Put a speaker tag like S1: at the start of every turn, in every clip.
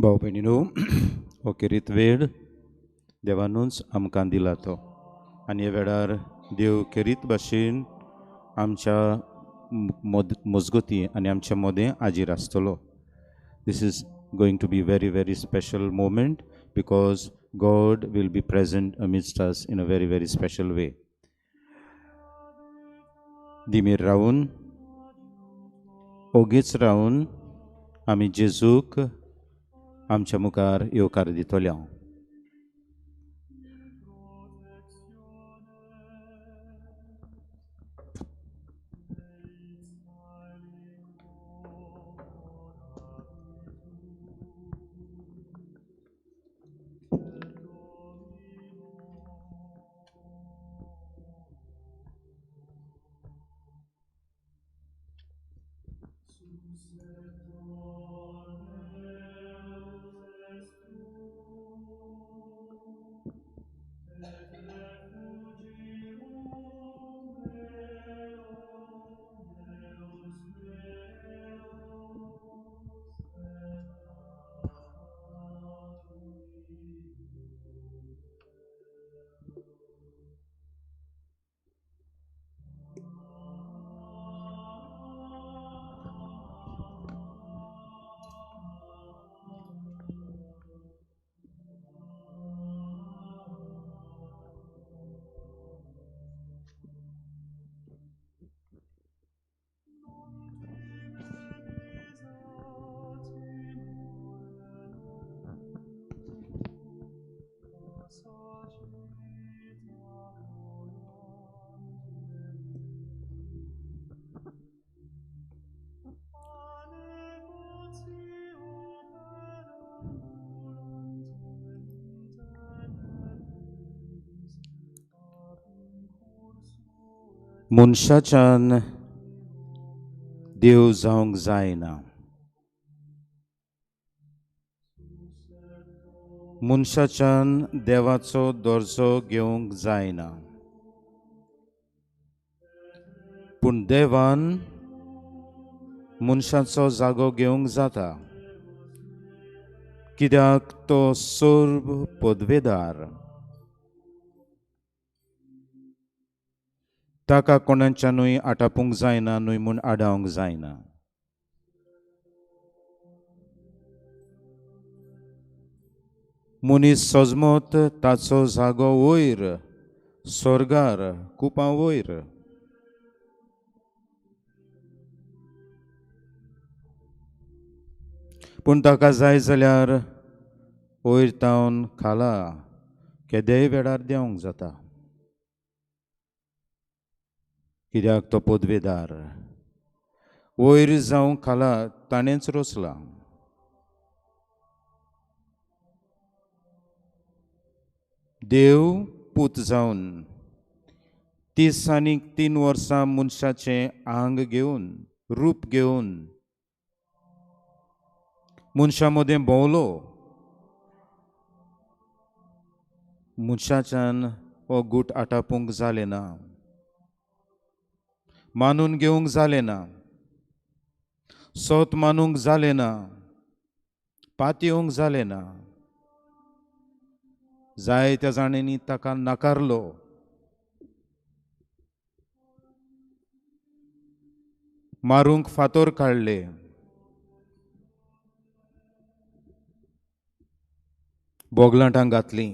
S1: भाव भयणीनो, हो खेरीत वेळ देवानूच आमकां दिला तो, आनी ह्या वेळार देव खेरीत भाशेन आमच्या मजगती आनी आमच्या मदें हाजीर आसतलो. This is going to be very very special moment because God will be present amidst us in a very very special way. दिमीर रावन, ओगीच रावन आमी जेजूक आमच्या मुखार येवकार दितले. मनशाच्यान देव जावंक जायना, मनशाच्यान देवाचो दर्जो घेवंक जायना, पूण देवान मनशाचो जागो घेवंक जाता, कित्याक तो सर्व पदवेदार. ताका कोणाच्यानूय आटापूंक जायना, न्हय म्हूण आडावंक जायना. मनीस सजमत ताचो जागो वयर स्वर्गार कुपां वयर. पूण ताका जाय जाल्यार वयर तावन खाला केदेय वेळार देंवंक जाता, कित्याक तो पदवेदार. वयर जावं खाला ताणेंच रोसला. देव पूत जावन 33 वर्सां मनशाचें आंग घेवन, रूप घेवन मनशां मदें भोंवलो. मनशाच्यान हो गूट आटापूंक जालें ना, मानून घेवंक जालें ना, सत मानूंक जालें ना, पातयेवंक जालें ना. जायत्या जाणांनी ताका नाकारलो. मारूंक फातोर काडले. बोगलांटां घातलीं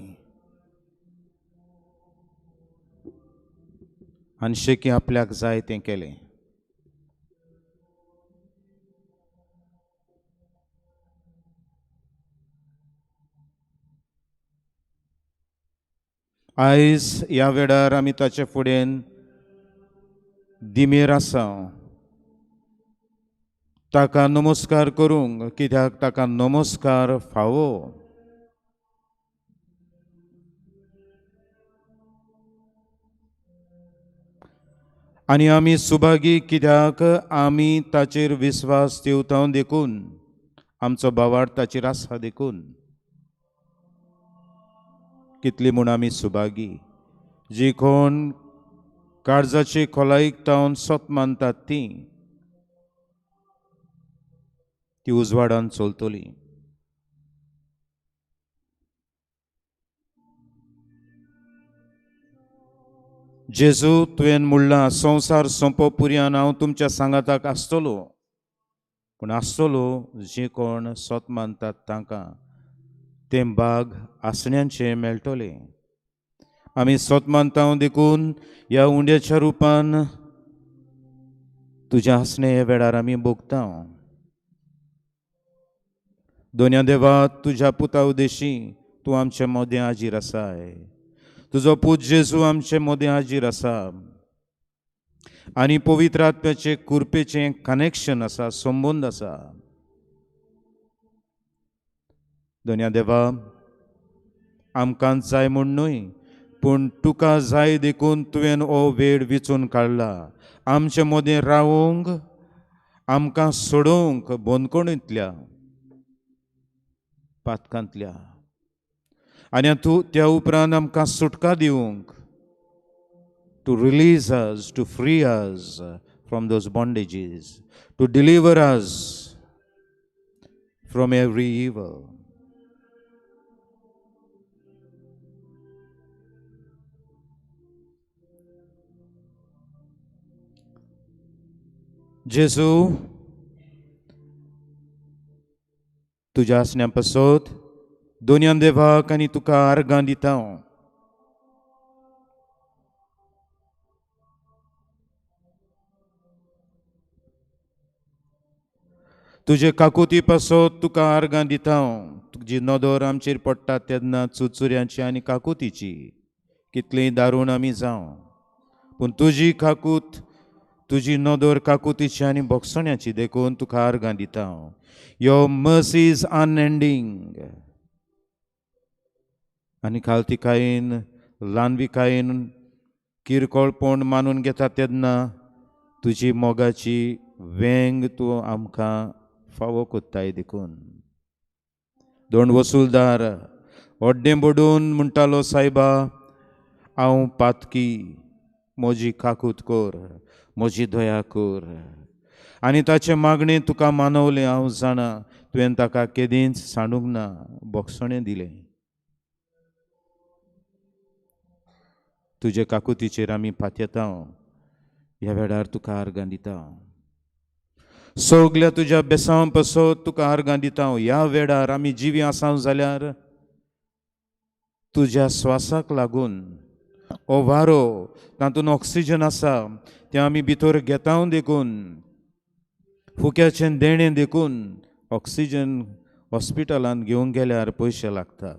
S1: आनी शेकी आपल्याक जाय तें केलें. आयज ह्या वेळार आमी ताचे फुडें दिमेर आसा, ताका नमस्कार करूंक, कित्याक ताका नमस्कार फावो. आनी आमी सुभागी कित्याक आमी ताचेर विस्वास ठेवता देखून, आमचो भावार्थ ताचेर आसा देखून. कितली म्हूण आमी सुभागी जी कोण काळजाची खोलायेक तावन सत मानतात ती ती उजवाडान चलतली. जेजू तुवें म्हणलां संवसार सोंपो पुरयान हांव तुमच्या सांगाताक आसतलो, पूण आसतलो जे कोण सत मानतात तांकां तें बाग आसण्यांचें मेळटलें. आमी सत मानता देखून ह्या उंड्याच्या रुपान तुज्या आसणें हे वेळार आमी भोगता. दोन्या देवा, तुज्या पुता उदेशी तूं आमचे मदें हाजीर आसाय. तुजो पूत जेजू आमचे मदें हाजीर आसा आनी पवित्र आत्म्याचे कुरपेचें कनेक्शन आसा, संबंद आसा. दोन्या देवा, आमकां जाय म्हूण न्हय पूण तुका जाय देखून तुवें हो वेळ विचून काडला आमचे मदें रावूंक, आमकां सोडोवंक बंदखणींतल्या पातकांतल्या, आनी तूं त्या उपरांत आमकां सुटका दिवंक, to release us, to free us from those bondages, to deliver us from every evil. जेजू, तुज्या आसण्या पासत दोनयान देवाक आनी तुका आर्गां दिता. तुजे काकुती पासत तुका आर्गां दिता. तुजी नदर आमचेर पडटा तेन्ना चुरचुऱ्यांची आनी काकुतीची कितलीं दारूण आमी जावं, पूण तुजी काकूत, तुजी नदर काकुतीची आनी भोगसण्याची, देखून तुका आर्गां दिता. Your mercy is unending. आनी खालतिकायेन, ल्हानविकायेन किरकोळपण मानून घेता तेन्ना तुजी मोगाची वेंग तूं आमकां फावो कोत्ताय. देखून दोन वसुलदार ओड्डें बडून म्हणटालो, सायबा हांव पातकी, म्हजी काकूत कर, म्हजी दया कर. आनी ताचें मागणें तुका मानवलें. हांव जाणा तुवें ताका केदींच सांडूंक ना, भोगसणें दिलें. तुजे काकुतीचेर आमी पातयेता. ह्या वेळार तुका आर्गां दिता. सगल्या तुज्या बेसांव पासत तुका आर्गां दिता. ह्या वेळार आमी जिवी आसा जाल्यार तुज्या स्वासाक लागून, हो वारो तातूंत ऑक्सिजन आसा तें आमी भितर घेता देखून, फुक्याचें देणें देखून ऑक्सिजन हॉस्पिटलांत घेवंक गेल्यार पयशे लागतात.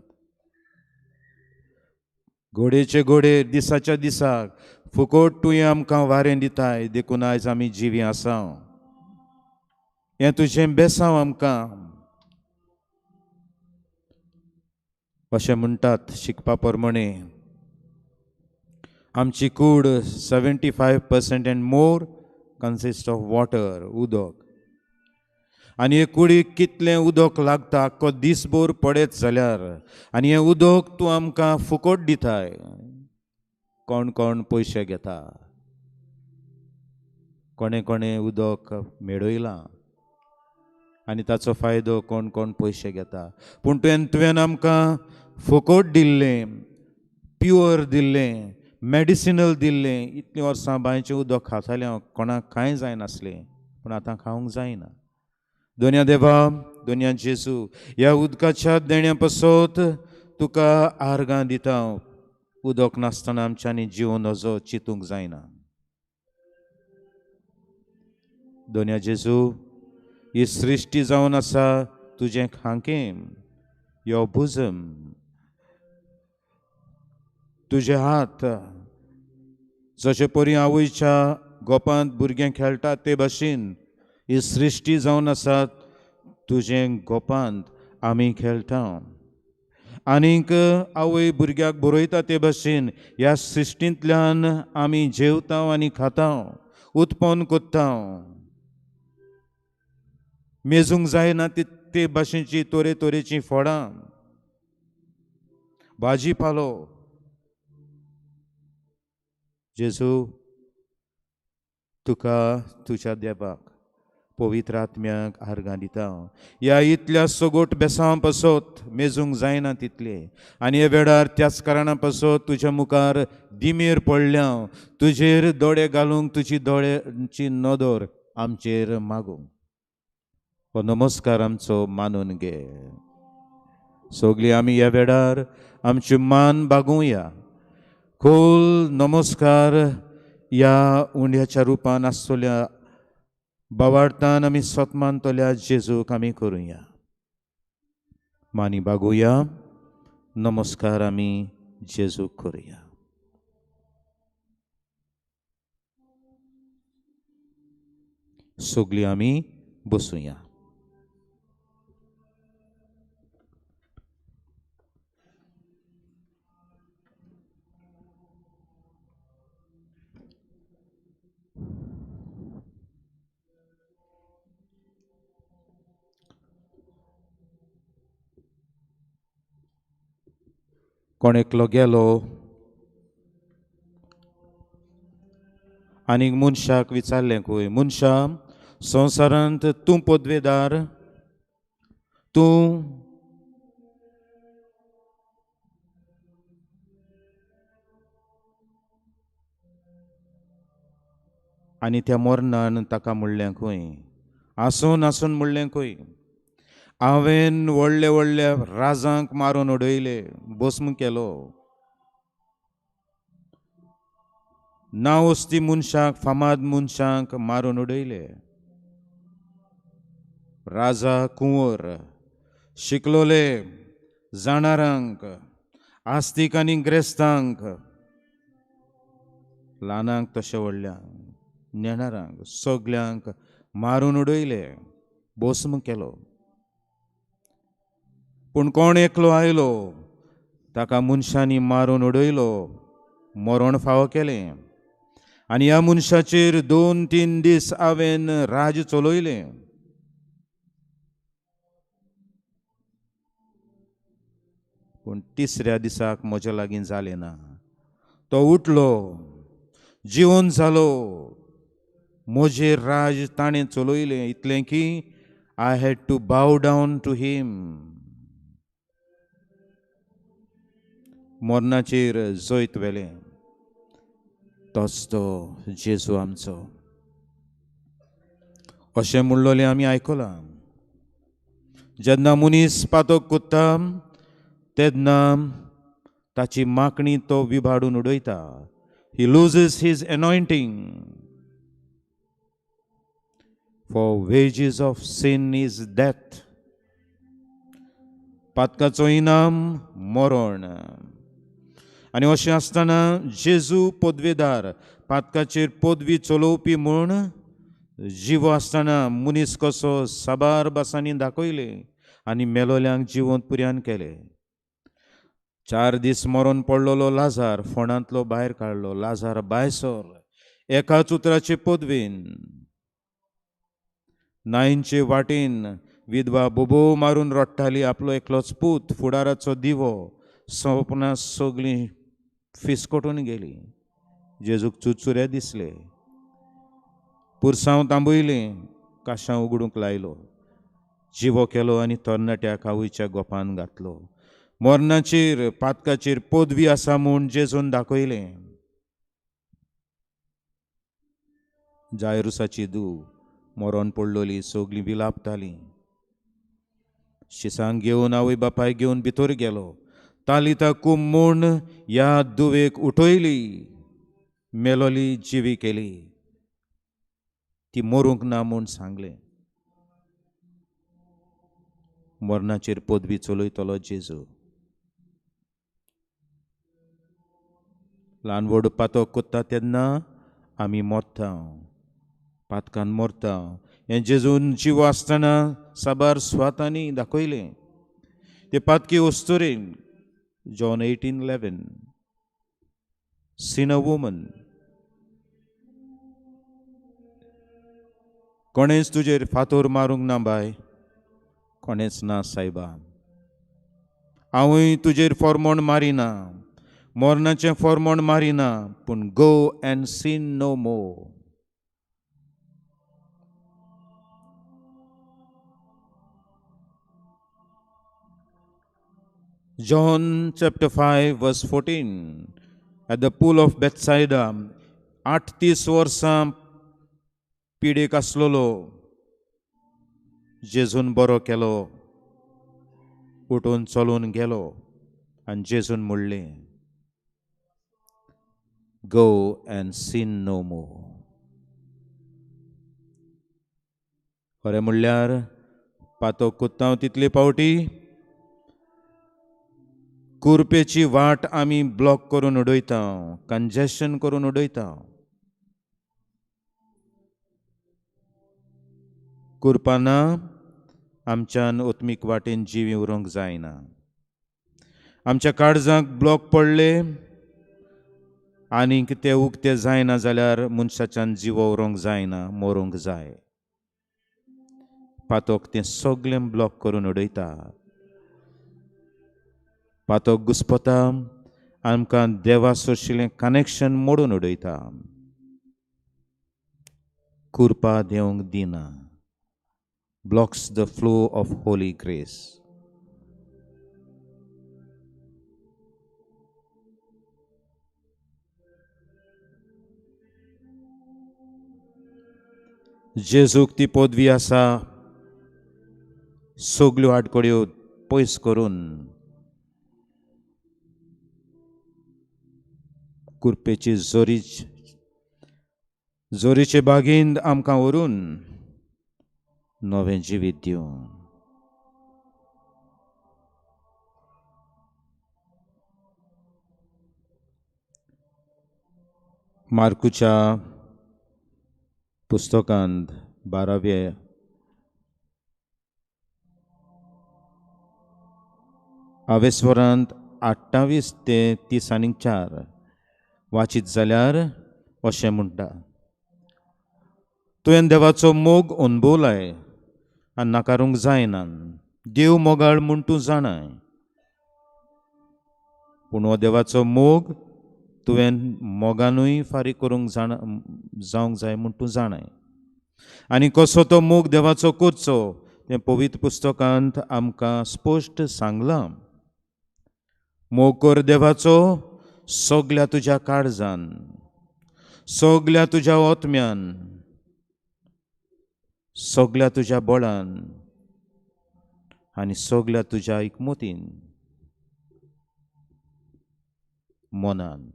S1: घोडेचे घोडे दिसाच्या दिसाक फुकट तुवें आमकां वारें दिताय, देखून आयज आमी जिवी आसा. हें तुजें बेसांव आमकां. अशें म्हणटात शिकपा प्रमाणे आमची कूड 75% and more consist of water, उदक. आनी हे कुडीक कितलें उदक लागता आख्खो दीसभर पडयत जाल्यार, आनी हें उदक तूं आमकां फुकट दिताय. कोण कोण पयशे घेता, कोणें कोणें उदक मेळयलां आनी ताचो फायदो कोण कोण पयशे घेता. पूण तुवें आमकां फुकट दिल्लें, प्युअर दिल्लें, मेडिसिनल दिल्लें. इतलीं वर्सां बांयचें उदक खातालें हांव, कोणाक कांय जायनासलें, पूण आतां खावंक जायना. दोनया देवा, दोनया जेजू, ह्या उदकाच्या देण्या पासत तुका आर्गां दिता. उदक नासतना आमच्यांनी जिवन नजो चिंतूंक जायना. दोनया जेजू, ही सृश्टी जावन आसा तुजें खांकें, your बुजम, तुजे हात. जशे परी आवयच्या गोपांत भुरगें खेळटा ते भाशेन ही सृश्टी जावन आसा तुजें गोपांत आमी खेळटा. आनीक आवय भुरग्याक बरयता ते भाशेन ह्या सृश्टींतल्यान आमी जेवता आनी खाता, उत्पन्न कोत्ता. मेजूंक जायना ते भाशेची तरेतरेचीं फळां, भाजी पालो. जेजू, तुका तुज्या देवाक पवित्र आत्म्याक आर्गां दिता. ह्या इतल्या सगोट बेसांव पासत मेजूंक जायना तितले, आनी हे वेळार त्याच कारणा पासत तुज्या मुखार दिमेर पडल्या, तुजेर दोळे घालूंक तुजी दोळ्यांची नदर आमचेर मागूंक. हो नमस्कार आमचो मानून घे. सगळीं आमी ह्या वेळार आमची मान बागोवया. खोल नमस्कार ह्या उंड्याच्या रुपान आसतल्या बावार्थान आमी स्वत मानतल्या जेजूक आमी करुया. मानी बागोवया, नमस्कार आमी जेजूक करुया. सगळीं आमी बसुया. कोण एकलो गेलो आनीक मनशाक विचारलें खंय, मनशा संवसारांत तूं पदवेदार, तूं आनी त्या मरणान ताका म्हणलें खंय, आसून आसून म्हणलें खंय, हांवें व्हडले व्हडल्या राजांक मारून उडयले, भस्म केलो, नावस्ती मनशाक फामाद मनशांक मारून उडयले, राजा कुंवर शिकलोले जाणारांक आस्तीक आनी ग्रेस्तांक ल्हानांक तशें व्हडल्यांक नेणारांक सगल्यांक मारून उडयले, भस्म केलो. पूण कोण एकलो आयलो ताका मनशांनी मारून उडयलो, मरण फावो केलें, आनी ह्या मनशाचेर 2-3 दीस हांवें राज चलयलें. पूण तिसऱ्या दिसाक म्हज्या लागीं जालें ना. तो उठलो, जिवन जालो, म्हजेर राज ताणें चलयलें इतलें की I had to bow down to him. मरणाचेर जैत व्हेलें. तोच तो जेजू आमचो. अशें म्हणलोलें आमी आयकलां. जेन्ना मनीस पातक कोत्ता तेन्ना ताची मागणी तो विभाडून उडयता. He loses his anointing. For wages of sin is death. पातकाचो इनाम मरण. आनी अशें आसतना जेजू पदवेदार, पातकाचेर पदवी चलोवपी म्हूण जिवो आसतना मनीस कसो साबार भासांनी दाखयले आनी मेलोल्यांक जिवंत पुर्यान केले. 4 दीस मरून पडलेलो लाजार फोंडांतलो भायर काडलो. लाजार भायसर एकाच उतराचे पदवेन नायनचे वाटेन विधवा बोबो मारून रडटाली. आपलो एकलोच पूत, फुडाराचो दिवो, सपनां सगळीं फिसकटून गेली. जेजूक चुरचुरे दिसले, पुरसांव तांबयलें, काशां उगडूंक लायलो, जिवो केलो आनी तरणाट्याक आवयच्या गोपान घातलो. मरणाचेर पातकाचेर पदवी आसा म्हूण जेजून दाखयलें. जायरुसाची धूव मरण पडलोली, सगळीं विलापतालीं. शिसांक घेवन आवय बापायक घेवन भितर गेलो. तालिता कुम म्हूण ह्या दुवेक उठयली, मेलोली जिवी केली. ती मरूंक ना म्हूण सांगलें. मरणाचेर पदवी चलयतलो जेजू. ल्हान व्हड पातक कोत्ता तेन्ना आमी मरता, पातकान मरता. हें जेजून जिवो आसतना साबार स्वातांनी दाखयलें. ते पातकी अस्तुरेन, John 18:11, sin a woman. कोणेच तुजेर फातोर मारूंक ना बाय, कोणेच ना सायबा. हांवूय तुजेर फॉर्मोण मारिना, मरणाचें फॉर्मोण मारिना, पूण go and sin no more. John chapter 5 verse 14, at the pool of Bethsaida, 38 वर्सां पिडेक आसलेलो जेजून बरो केलो, उठून चलून गेलो आनी जेजून म्हणलें, go and sin no more. खरें म्हणल्यार पातो कोत्ता तितले पावटी कुरपेची वाट आमी ब्लॉक करून उडयता, कंजेशन करून उडयता. कुरपाना आमच्यान ओत्मीक वाटेन जिवी उरूंक जायना. आमच्या काळजाक ब्लॉक पडले आनीक ते उक्ते जायना जाल्यार मनशाच्यान जिवो उरूंक जायना, मरूंक जाय. पातोक तें सगळें ब्लॉक करून उडयता. पातोक घुस्पता, आमकां देवा सोशिल्लें कनेक्शन मोडून उडयता, कुरपा देवंक दिना, blocks the flow of holy grace. जेजूक ती पदवी आसा सगल्यो आडखळ्यो पयस करून कुरपेची जोरीचे बागेंत आमकां व्हरून नवें जिवीत दिवं. मार्कुच्या पुस्तकांत 12व्या आवेस्वरांत 28 ते 34 वाचीत जाल्यार अशें म्हणटा, तुवें देवाचो मोग अणभवलाय आनी नाकारूंक जायना. देव मोगाळ म्हूण तूं जाणाय, पूण हो देवाचो मोग तुवें मोगानूय फारीक करूंक जाणा जावंक जाय म्हूण तूं जाणाय. आनी कसो तो मोग देवाचो करचो तें पवित्र पुस्तकांत आमकां स्पश्ट सांगलां. मोग कर देवाचो सगल्या तुज्या काळजान, सगल्या तुज्या आत्म्यान, सगल्या तुज्या बळान आनी सगल्या तुज्या एकमतीन मनान.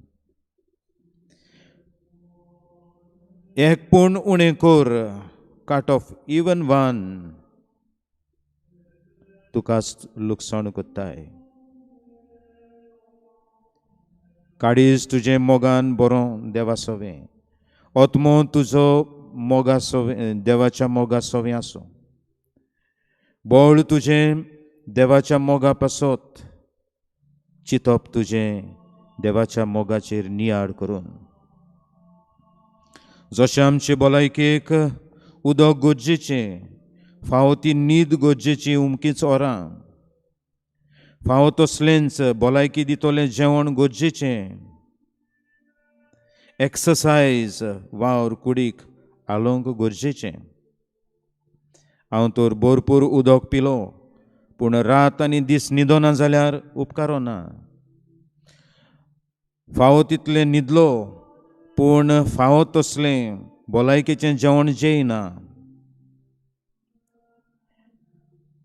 S1: एक पूण उणें कर, कट ऑफ इवन वन, तुका लुकसाण कोत्ताय. काडीज तुजें मोगान बरो देवा सोवें, आत्मो तुजो मोगा सोवें देवाच्या मोगा सोवें आसूं, बळ तुजें देवाच्या मोगा पासत, चिंतप तुजें देवाच्या मोगाचेर नियाळ करून. जशें आमचे भलायकेक उदक गरजेचें, फावो ती न्हीद गरजेची, उमकीच ओरां फावो तसलेंच भलायकी दितलें जेवण गरजेचें, एक्सरसायज वावर कुडीक हालोवंक गरजेचें. हांव तर भरपूर उदक पिलो पूण रात आनी दीस न्हिदना जाल्यार उपकारो ना. फावो तितलें न्हिदलो पूण फावो तसलें भलायकेचें जेवण जेयना,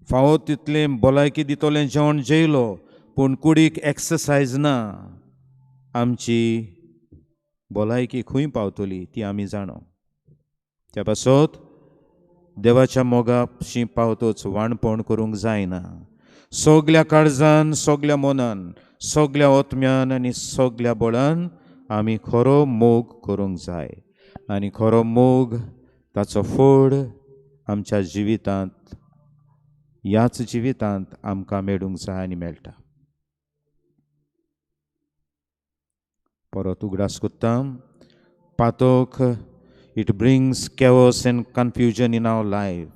S1: फावो तितलें भलायकी दितलें जेवण जेयलो पूण कुडीक एक्सरसायज ना, आमची भलायकी खंय पावतली ती आमी जाणो. त्या पासत देवाच्या मोगाशी पावतोच वाणपण करूंक जायना. सगल्या काळजान, सगल्या मनान, सगल्या आत्म्यान आनी सगल्या बळान आमी खरो मोग करूंक जाय. आनी खरो मोग ताचो फोड आमच्या जिवितांत, ह्याच जिवितांत आमकां मेळूंक जाय आनी मेळटा. परत उगडास कोत्ता, पातोक it brings chaos and confusion in our life.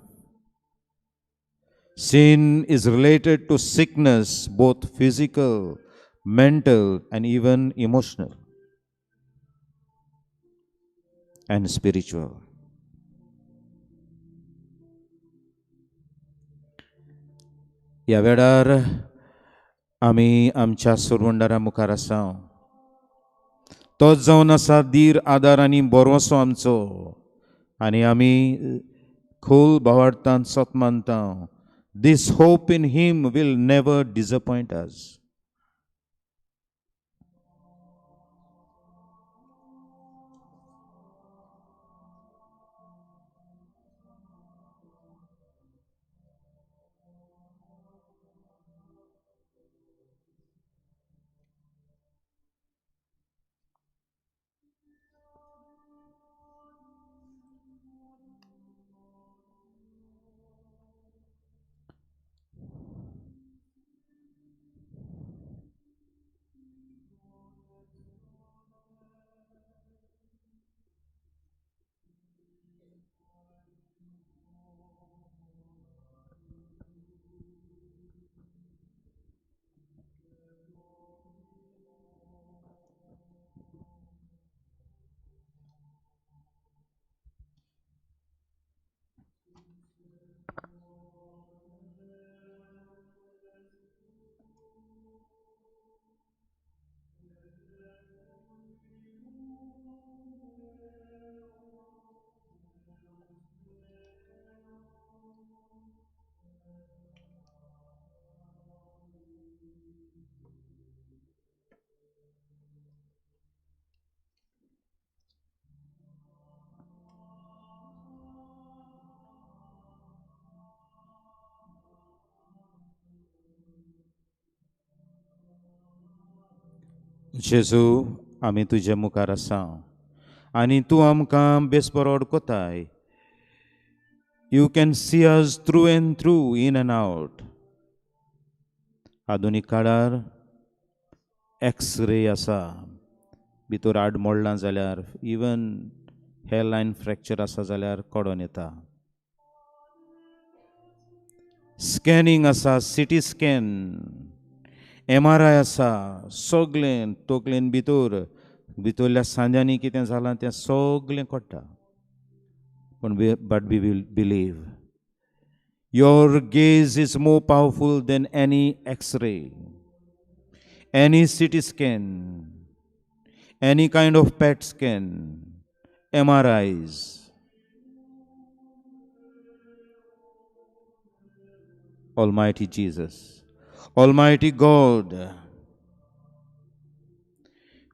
S1: Sin is related to sickness, both physical, mental and even emotional and spiritual. ह्या वेळार आमी आमच्या सुरवंडारा मुखार आसा. तोच जावन आसा धीर, आदार आनी भरवंसो आमचो, आनी आमी खोल भावार्थान सत मानता. This hope in him will never disappoint us. जेजू, आमी तुजे मुखार आसा आनी तूं आमकां बेस बरो वळखताय. You can see us through and through, in and out. आधुनीक काळार एक्सरे आसा, भितर आड मोडलां जाल्यार, इवन हेअरलायन फ्रॅक्चर आसा जाल्यार कडोन येता. स्कॅनिंग आसा, सिटी स्कॅन, MRI आसा, सगळें तकलेन भितर भितरल्या सांद्यांनी कितें जालां तें सगळें कळटा. पूण but we will believe your gaze is more powerful than any x-ray, any CT scan, any kind of PET scan, MRIs. Almighty Jesus, Almighty God,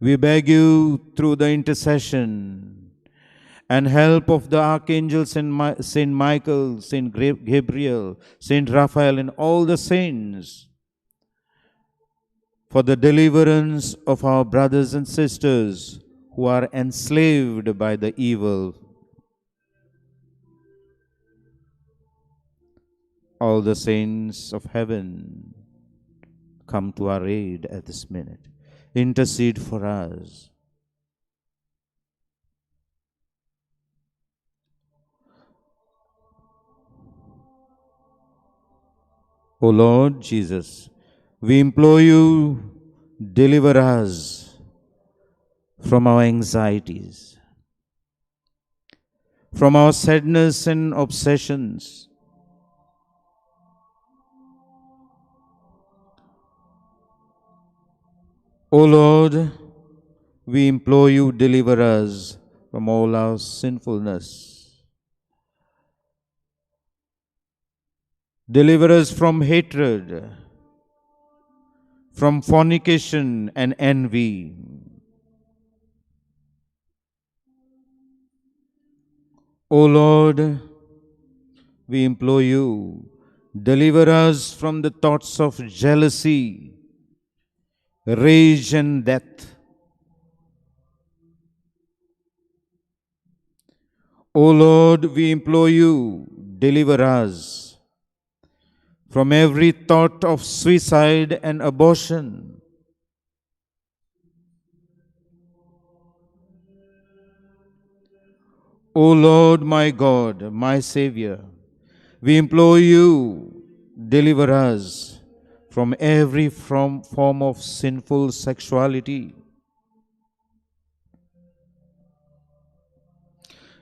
S1: we beg you through the intercession and help of the archangels Saint Michael, Saint Gabriel, Saint Raphael, and all the saints, for the deliverance of our brothers and sisters who are enslaved by the evil. All the saints of heaven, come to our aid at this minute. Intercede for us. O Lord Jesus, we implore you, deliver us from our anxieties, from our sadness and obsessions. O Lord, we implore you, deliver us from all our sinfulness. Deliver us from hatred, from fornication and envy. O Lord, we implore you, deliver us from the thoughts of jealousy, rage and death. O Lord, we implore you, deliver us from every thought of suicide and abortion. O Lord, my God, my Savior, we implore you, deliver us from every form of sinful sexuality.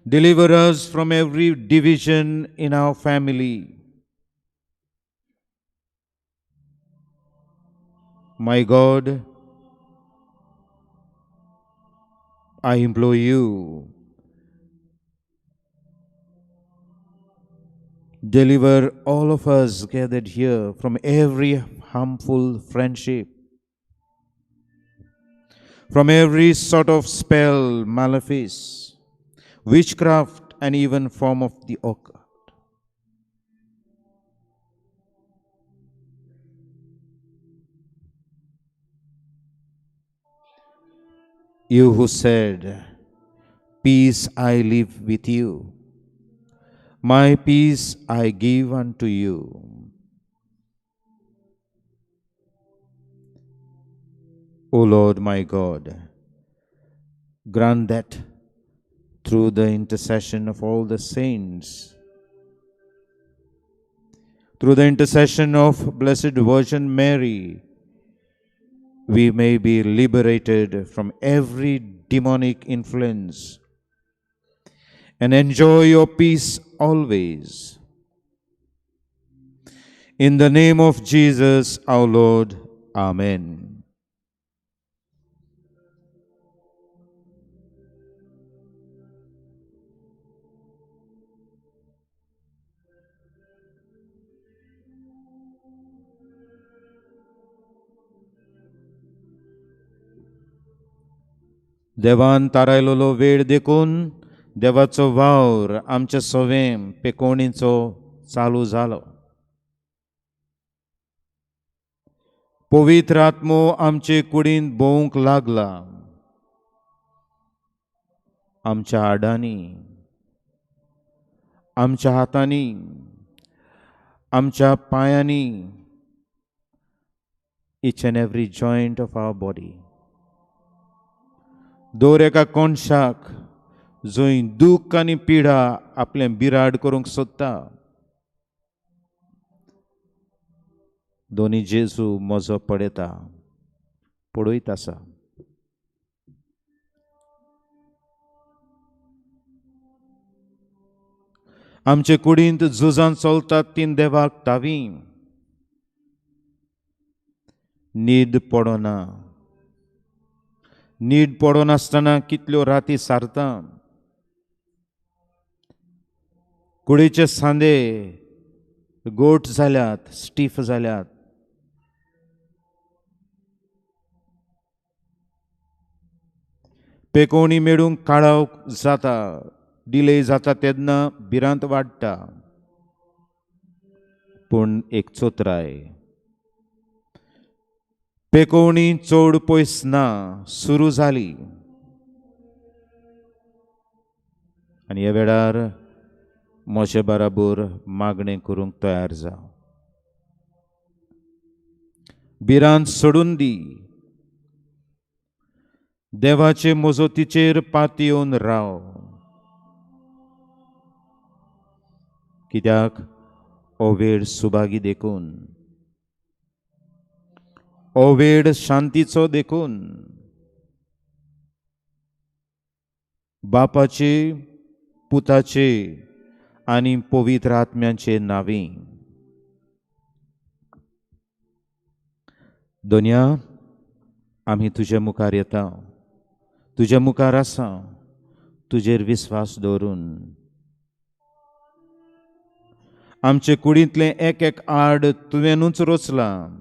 S1: Deliver us from every division in our family. My God, I implore you, deliver all of us gathered here from every harmful friendship, from every sort of spell, malefice, witchcraft, and even form of the occult. You who said, "Peace I leave with you, my peace I give unto you." O Lord my God, grant that through the intercession of all the saints, through the intercession of Blessed Virgin Mary, we may be liberated from every demonic influence and enjoy your peace always. In the name of Jesus our Lord, Amen. देवान तारायलोलो वेळ देखून देवाचो वावर आमच्या सवें पेकोणीचो चालू जालो. पवित्र आत्मो आमचे कुडींत भोवंक लागला, आमच्या हाडांनी, आमच्या हातांनी, आमच्या पांयांनी, each and every joint of our body. दर एका कोनशाक जंय दूख आनी पिडा आपलें बिराड करूंक सोदता, दोनी जेजू म्हजो पळयता, पळयत आसा. आमचे कुडींत झुजां चलतात तीन देवाक तावी, न्हीद पडना, न्हीद पडनासतना कितल्यो राती सारता. कुडीचे सांदे गोट जाल्यात, स्टीफ जाल्यात. पेकोवणी मेळूंक काळाव जाता, डिले जाता तेन्ना भिरांत वाडटा. पूण एक चोत्राय, पेकोवणी चड पयस ना, सुरू जाली. आनी ह्या वेळार म्हजे बराबर मागणें करूंक तयार जा. भिरांत सोडून दी, देवाचे मजतीचेर पातयेवन राव. कित्याक हो वेळ सुभागी देखून, हो वेळ शांतीचो देखून, बापाचे, पुताचे आनी पवित्र आत्म्याचे नांवी. दोनया, आमी तुजे मुखार येता, तुज्या मुखार आसा, तुजेर विस्वास दवरून. आमचे कुडींतलें एक एक आड तुवेंनूच रचलां.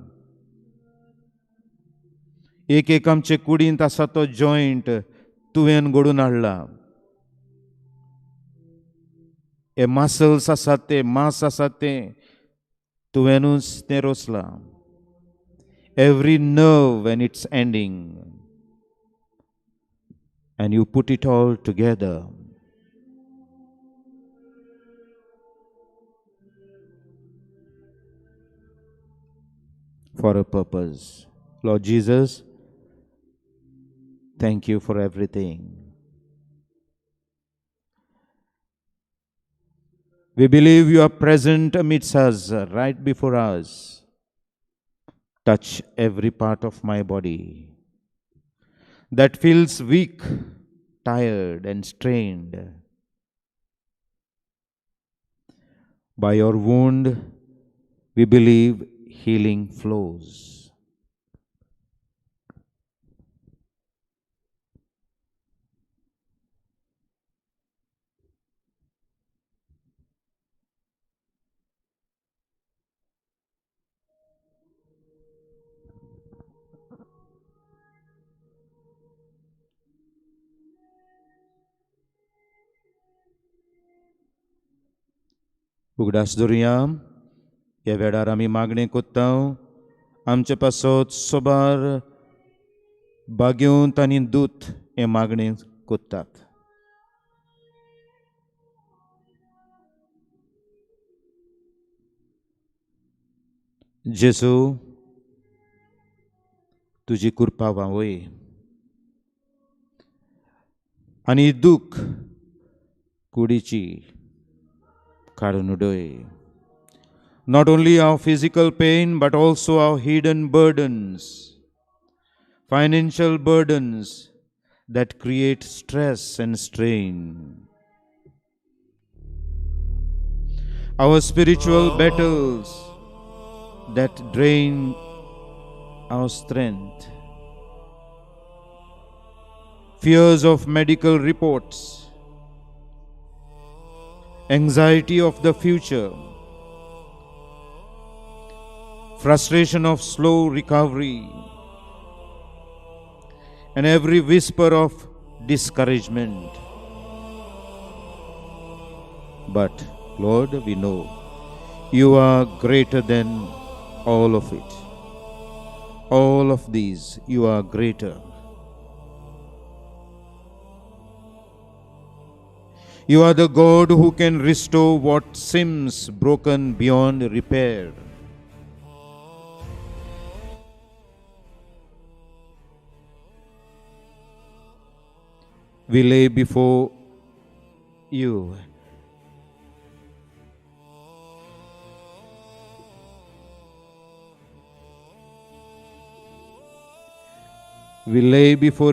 S1: एक एक आमचे कुडींत आसा तो जॉयंट तुवें घडून हाडला. हे मासल्स आसात ते, मांस आसात ते तुवेंनूच तें रचलां. Every nerve and its ending, and you put it all together. For a purpose. Lord Jesus, thank you for everything. We believe you are present amidst us, right before us. Touch every part of my body that feels weak, tired and strained. By your wound, we believe healing flows. उगडास धरुया ह्या वेळार आमी मागणें कोत्ता आमचे पासत सोबार भाग्यवंत आनी दूत हें मागणें कोत्तात. जेजू तुजी कृपा व्हांवय आनी दूख कुडीची काडून उडय. Not only our physical pain, but also our hidden burdens, financial burdens that create stress and strain. Our spiritual battles that drain our strength. Fears of medical reports, anxiety of the future, frustration of slow recovery, and every whisper of discouragement. But Lord, we know you are greater than all of it. All of these, you are greater. You are the God who can restore what seems broken beyond repair. We lay before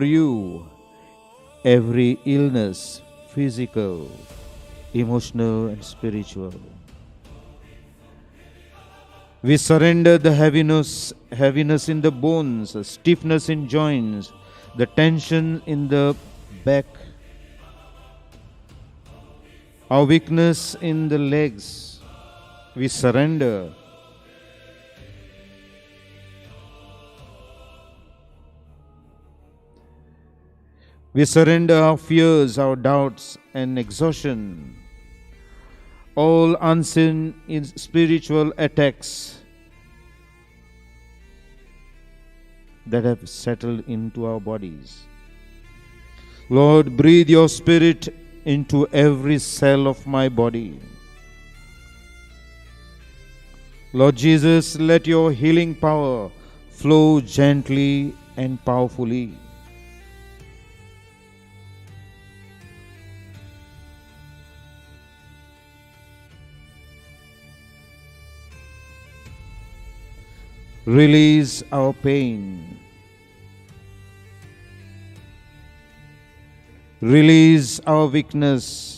S1: you every illness, physical, emotional, and spiritual. We surrender the heaviness in the bones, stiffness in joints, the tension in the back, our weakness in the legs. We surrender. We surrender our fears, our doubts, and exhaustion, all unseen spiritual attacks that have settled into our bodies. Lord, breathe your spirit into every cell of my body. Lord Jesus, let your healing power flow gently and powerfully. Release our pain. Release our weakness.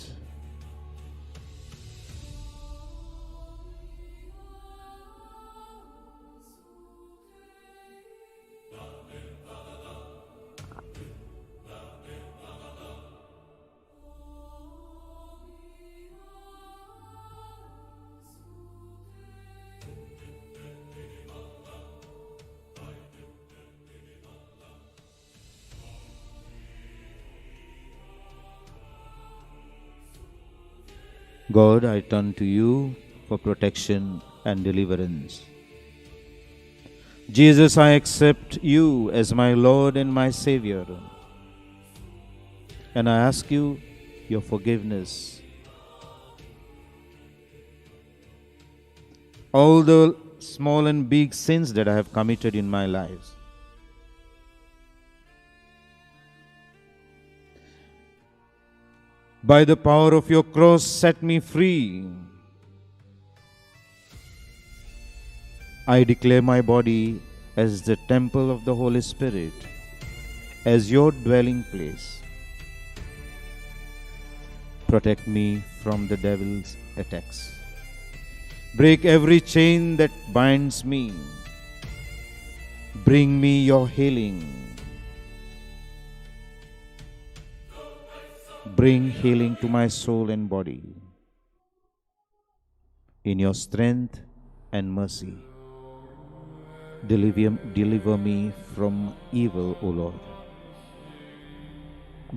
S1: God, I turn to you for protection and deliverance. Jesus, I accept you as my Lord and my Savior. And I ask you your forgiveness. All the small and big sins that I have committed in my life. By the power of your cross, set me free. I declare my body as the temple of the Holy Spirit, as your dwelling place. Protect me from the devil's attacks. Break every chain that binds me. Bring me your healing. Bring healing to my soul and body. In your strength and mercy, deliver me from evil, O Lord.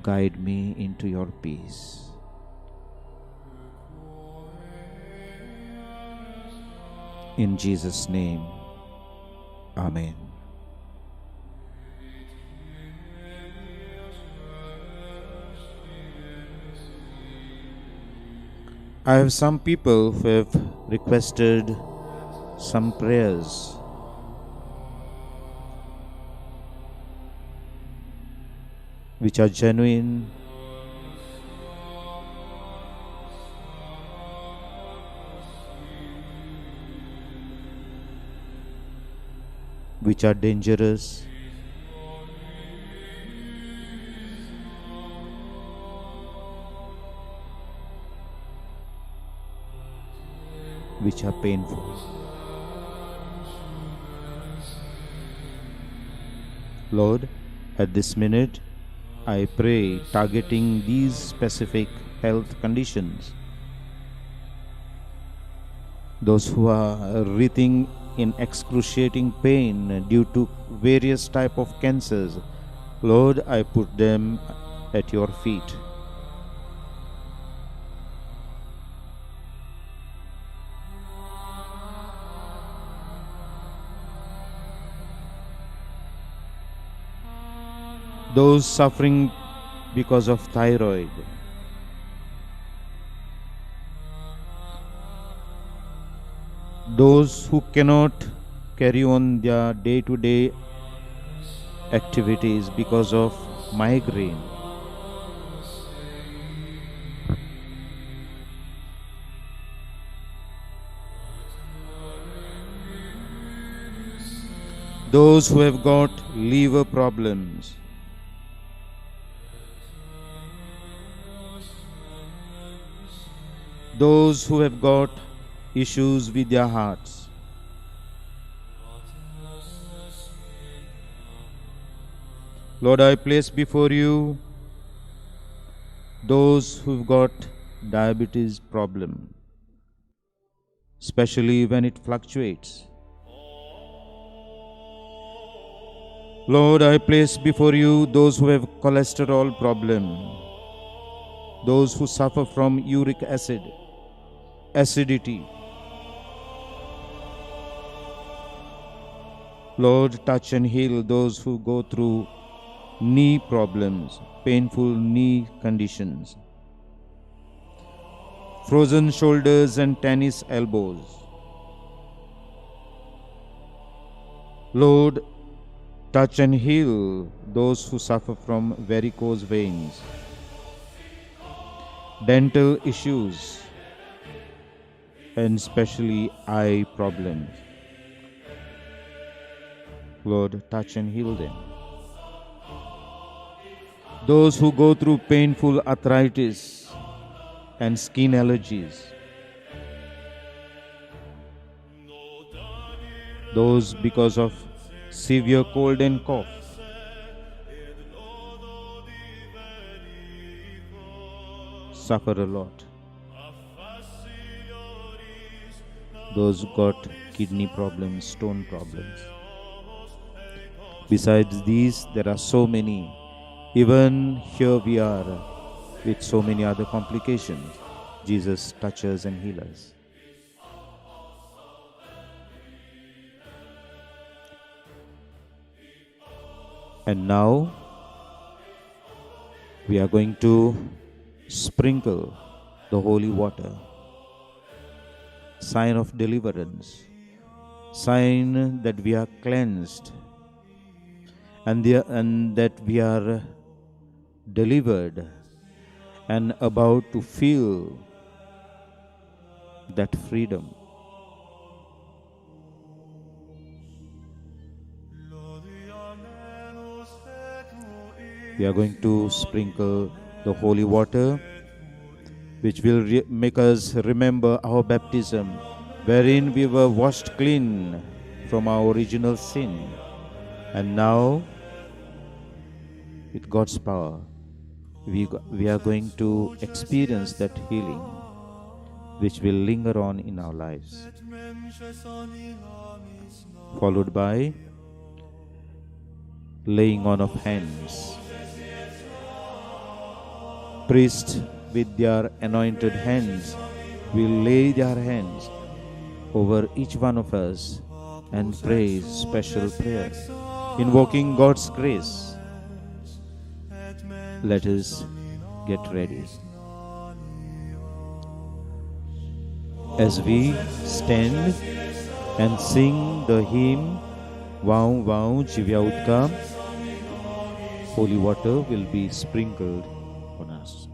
S1: Guide me into your peace. In Jesus' name, Amen. I have some people who have requested some prayers. Which are genuine, which are dangerous, which are painful. Lord, at this minute, I pray targeting these specific health conditions. Those who are writhing in excruciating pain due to various type of cancers, Lord, I put them at your feet. Those suffering because of thyroid, those who cannot carry on their day-to-day activities because of migraine, those who have got liver problems, those who have got issues with their hearts, Lord, I place before you those who've got diabetes problem, especially when it fluctuates. Lord, I place before you those who have cholesterol problem, those who suffer from uric acid, acidity. Lord, touch and heal those who go through knee problems, painful knee conditions, frozen shoulders and tennis elbows. Lord, touch and heal those who suffer from varicose veins, dental issues, and especially eye problems. Lord, touch and heal them. Those who go through painful arthritis and skin allergies, those because of severe cold and cough, suffer a lot. Those got kidney problems, stone problems. Besides these, there are so many. Even here we are with so many other complications. Jesus touches and heals us. And now we are going to sprinkle the holy water, sign of deliverance, sign that we are cleansed and that we are delivered and about to feel that freedom. We are going to sprinkle the holy water, which will make us remember our baptism, wherein we were washed clean from our original sin. And now, with God's power, we are going to experience that healing which will linger on in our lives, followed by laying on of hands. Priests with their anointed hands will lay their hands over each one of us and pray special prayer, invoking God's grace. Let us get ready. As we stand and sing the hymn, Vav Vav Jivya Udka, holy water will be sprinkled on us.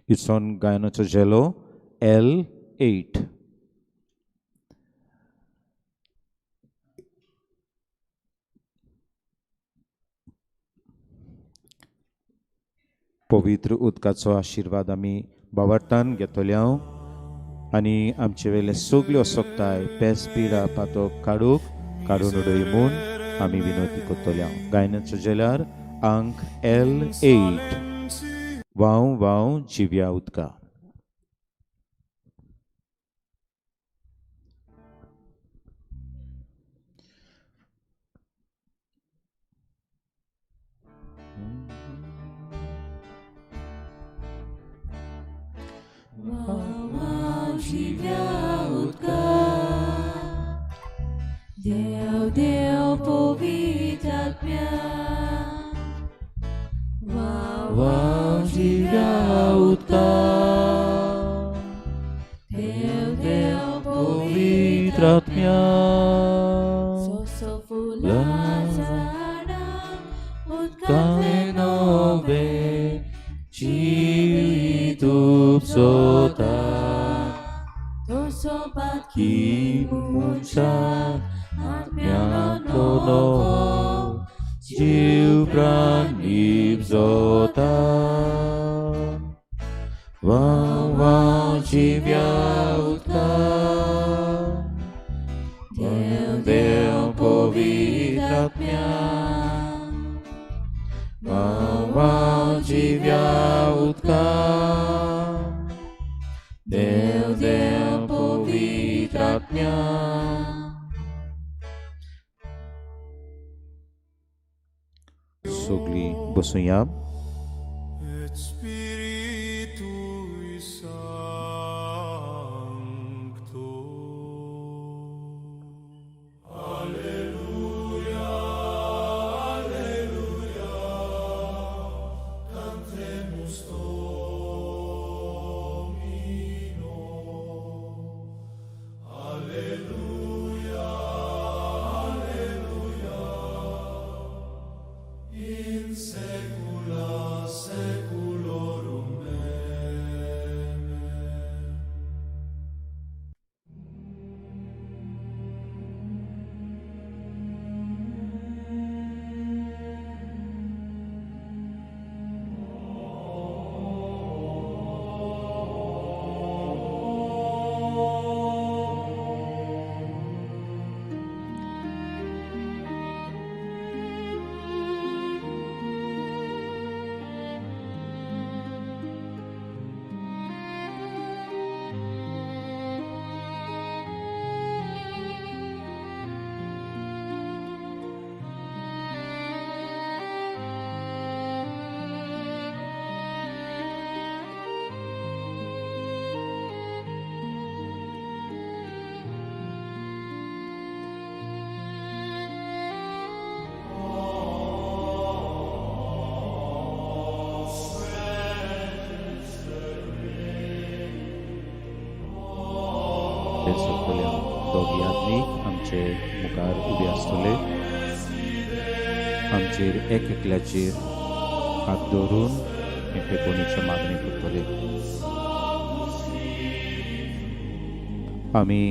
S1: It's on गायनाचो झेलो L8. पवित्र उदकाचो आशिर्वाद आमी बावडतान घेतले हांव आनी आमचे वेले सगल्यो असक्ताय पेस पिडा पातो काडूक काडून उडय म्हूण आमी विनवती करतले हांव. गायनाचो झेल्यार अंक L8. वाव वाव जिव्या उदका.
S2: Deo, Deo, पवित्र आत्म्या, वाव
S1: वाव जिव्या उदका,
S2: Deo, Deo,
S1: पवित्र आत्म्या,
S2: सोसो फुलां झाडां उदकांतलें
S1: नवे जिवीत उपजता,
S2: तसो
S1: की मनशाक आत्म्यांतलो नवो जीव प्राण निपजता. वाव वाव जिव्या उदका,
S2: देव
S1: देव पवित्र आत्म्या, वाव वाव जिव्या उदका, देव देव पवित्र आत्म्या. सगळीं बसुया.
S3: Et Spiritui Sancto. Alleluia, alleluia, cantemus Domino. Alleluia, alleluia, in saecula saeculorum. Amen.
S1: ते सोंपतले हांव. दोग याज्ञीक आमचे मुखार उबे आसतले, आमचेर एक एकल्याचेर हात दवरून हे पेपोणीची मागणी करतले. आमी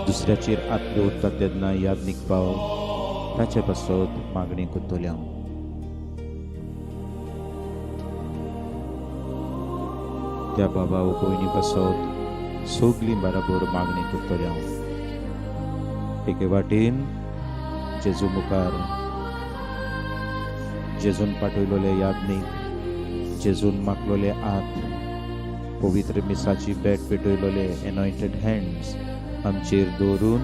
S1: दुसऱ्याचेर हात दवरतात तेन्ना याज्ञीक भाव ताचे पासत मागणी करतले हांव. त्या बाबा वो भयणी पासत सगळीं बराबर मागणी करतले हांव. एके वाटेन जेजू मुखार जेजून पाठयलोले याज्ञीक, जेजून मागलोले हात, पवित्र मिसाची भेट पेटयलोले एनॉयटेड हँड्स आमचेर दवरून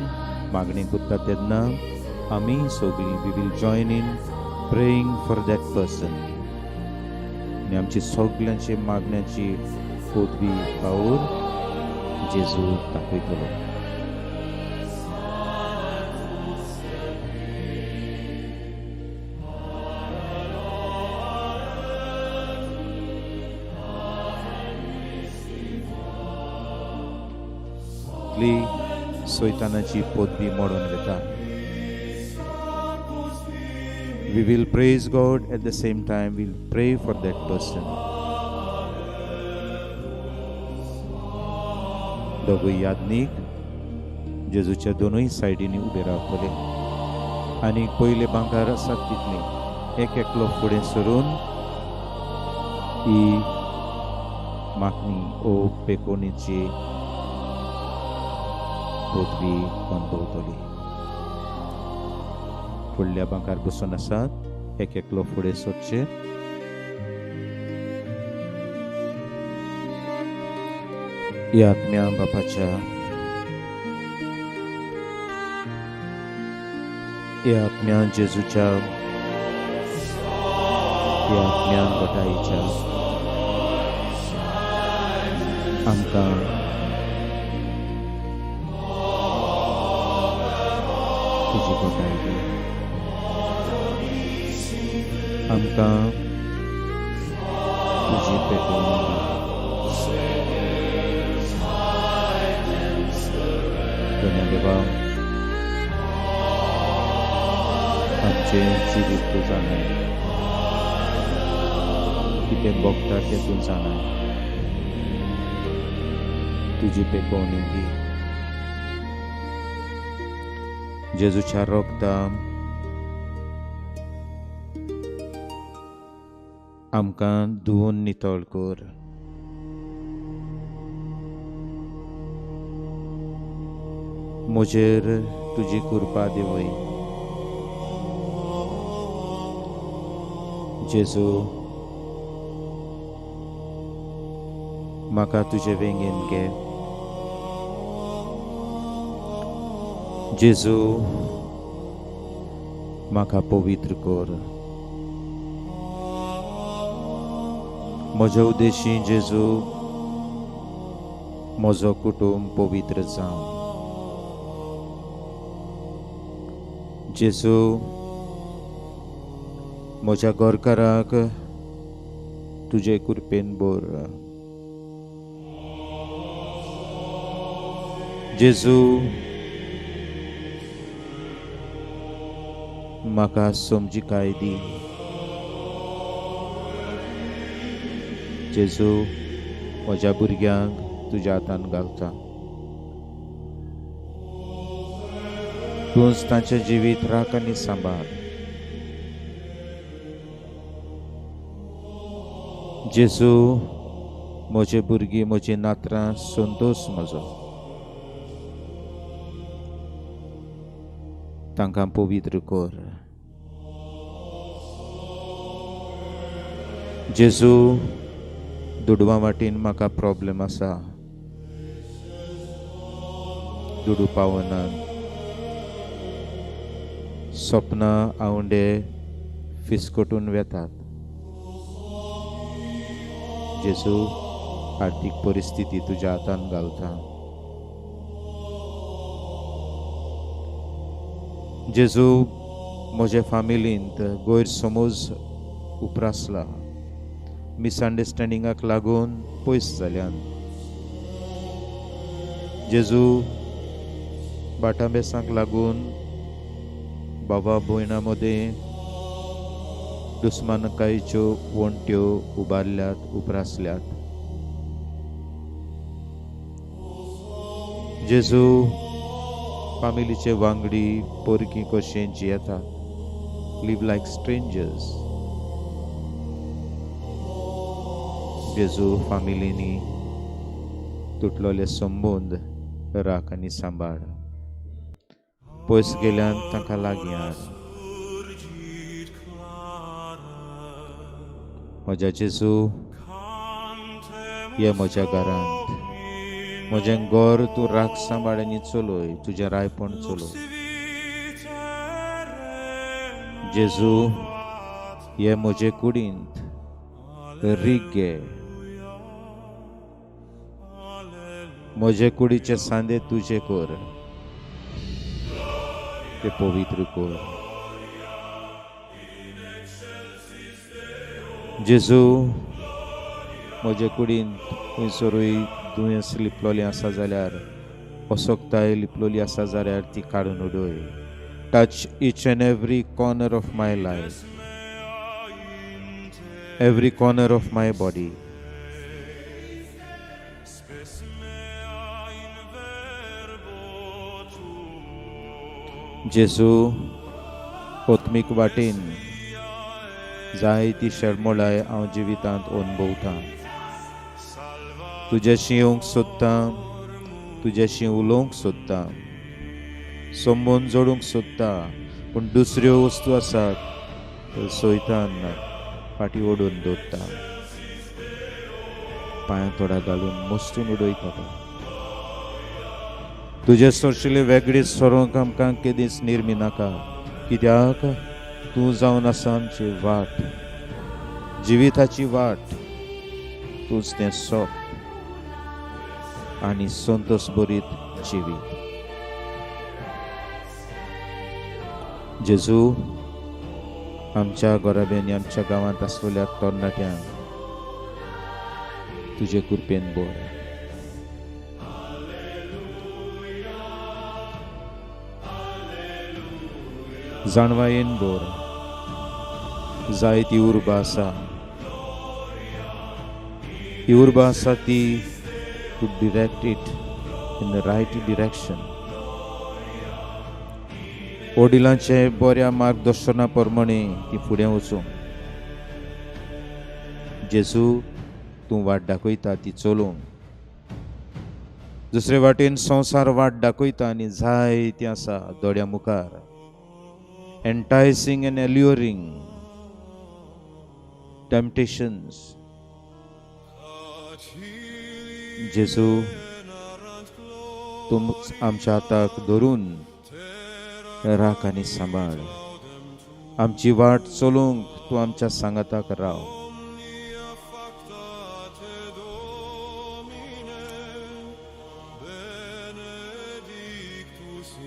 S1: मागणी करता तेन्ना आमी सगळीं we will join in praying for that person आनी आमची सगल्यांची मागण्याची पदवी पावर जेजू दाखयतलो. सैतानाची पदवी मोडून घेता. We will praise God, at the same time we'll pray for that person. दोगूय याज्ञीक जेजूच्या दोनूय सायडींनी उबे रावतले आनी पयले बांकार आसात तितले एक एकलो फुडें सरून ही मागणी ओ पेकोणीची पदवी अनुभवतली. फुडल्या बांकार बसून आसात एक एकलो फुडें सरचे. ह्या आत्म्या बापाच्या, ह्या आत्म्या जेजूच्या, ह्या आत्म्या घटाईच्या आमकां तुजी घटाय दी, आमकां तुजी पेटोवणी दी. धन्य देवा, आमचें जिवीत तूं जाणाय, कितें भोगता तें तूं जाणाय, तुजी पेटोवणी दी. जेजूच्या रोगता आमकां धुवन नितळ कर. म्हजेर तुजी कृपा देवय. जेजू, म्हाका तुजे वेंगेन घे. जेजू, म्हाका पवित्र कर. म्हज्या उद्देशी जेजू म्हजो कुटुंब पवित्र जावं. जेजू, म्हज्या घरकाराक तुजे कृपेन भर. जेजू, म्हाका समजिकाय दी. जेजू, म्हज्या भुरग्यांक तुज्या हातान घालता. तूंच तांचें जिवीत राख आनी सांबाळ. जेजू, म्हजे भुरगीं, म्हजी नातरां, संतोश म्हजो, तांकां पवित्र कर. जेजू, दुडवां वाटेन म्हाका प्रॉब्लेम आसा, दुडू पावना, सपनां आवंडे फिसकटून वेतात. जेजू, आर्थीक परिस्थिती तुज्या हातान घालता. जेजू, म्हजे फामिलींत गैरसमज उप्रासला, मिसअंडरस्टँडिंगाक लागून पयस जाल्यान. जेजू, बाटाबेसांक लागून बाबा भयणां मदें दुस्मानकायेच्यो वण्ट्यो उबारल्यात, उप्रासल्यात. जेजू, फामिलीचे वांगडी परकी कशें जियेतात, लीव लायक स्ट्रेंजर्स. जेजू, फामिलींनी तुटलोले संबंद राख आनी सांबाळ. पयस गेल्यान तांकां लागीं हाड. म्हज्या जेजू, ये म्हज्या घरांत, म्हजें घर तूं राख सांबाळ आनी चलय, तुजें रायपण चलय. जेजू, हे म्हजे कुडींत रीग घे, म्हजे कुडीचे सांदे तुजे कर, ते पवित्र कर. जेजू, म्हजे कुडींत खंयसरूय दुयेंस लिपलोलें आसा जाल्यार, असक्ताय लिपलोली आसा जाल्यार ती काडून उडय. Touch each and every corner of my life, every corner of my body. जेजू, आत्मीक वाटेन जायती शरमोळाय हांव जिवितांत अनुभवतां. तुजेशी येवंक सोदतां, तुजेशी उलोवंक सोदतां, संबंद जोडूंक सोदता, पूण दुसऱ्यो वस्तू आसात त्यो सोयतान फाटीं ओडून दवरता, पांयां तोडा घालून मस्तून उडयता. तुजे सरशिले वेगळे सरोंक आमकां केदीच निर्मी नाका, कित्याक तूं जावन आसा आमची वाट, जिविताची वाट. तूंच तें सोप आनी संतोष भरीत जिवीत. जेजू, आमच्या घराब्यांनी, आमच्या गांवांत आसलेल्या तरणाट्यांक तुजे कृपेन भर. जाणवायेन भर. जायती उर्बा आसा, ही उर्बा आसा ती to direct it in the right direction. वडिलांचे बऱ्या मार्गदर्शना प्रमाणे ती फुडें वचूं. जेजू, तूं वाट दाखयता ती चलोवंक. दुसरे वाटेन संवसार वाट दाखयता आनी जायती आसा दोळ्या मुखार, एन्टायसींग एन्ड एल्युअरींग टेम्पटेशन्स. जेजू, तूं आमच्या हाताक धरून राख आनी सांबाळ. आमची वाट चलोवंक तूं आमच्या सांगाताक राव.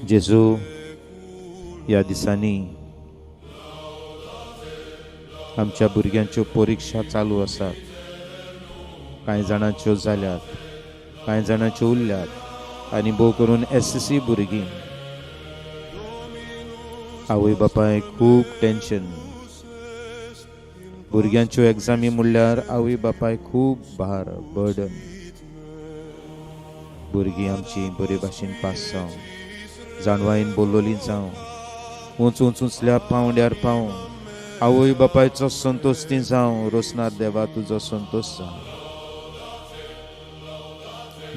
S1: जेजू, ह्या दिसांनी आमच्या भुरग्यांच्यो परिक्षा चालू आसात. कांय जाणांच्यो जाल्यात, कांय जाणांच्यो उरल्यात, आनी भोव करून SSC भुरगीं. आवय बापायक खूब टेन्शन. भुरग्यांच्यो एग्जामी म्हणल्यार आवय बापायक खूब भार, बर्डन. भुरगीं आमची बरे भाशेन पास जावं, जाणवायेन बोल्लोली जावं, उंच उंच उंचल्या पांवड्यार पावूं, आवय बापायचो संतोश ती जावं. रोसनार देवा, तुजो संतोश जावं.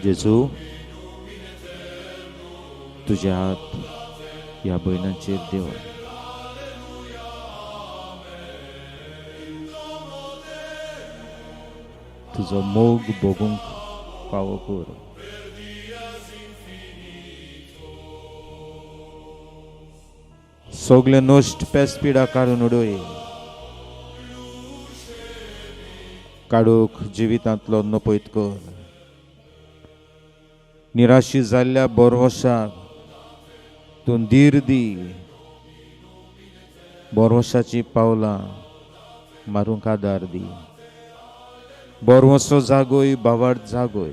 S1: जेजू, तुजे हात ह्या भयणांचेर देव. तुजो मोग भोगूंक फावो कर. सगळे नश्ट पेस पिडा काडून उडय. काडूक जिवितांतलो नपयत कर. निराशी जाल्ल्या बोरवशाक तूं धीर दी. बोरवशाची पावलां मारूंक आदार दी. बोरवसो जागोय, भावार्थ जागोय.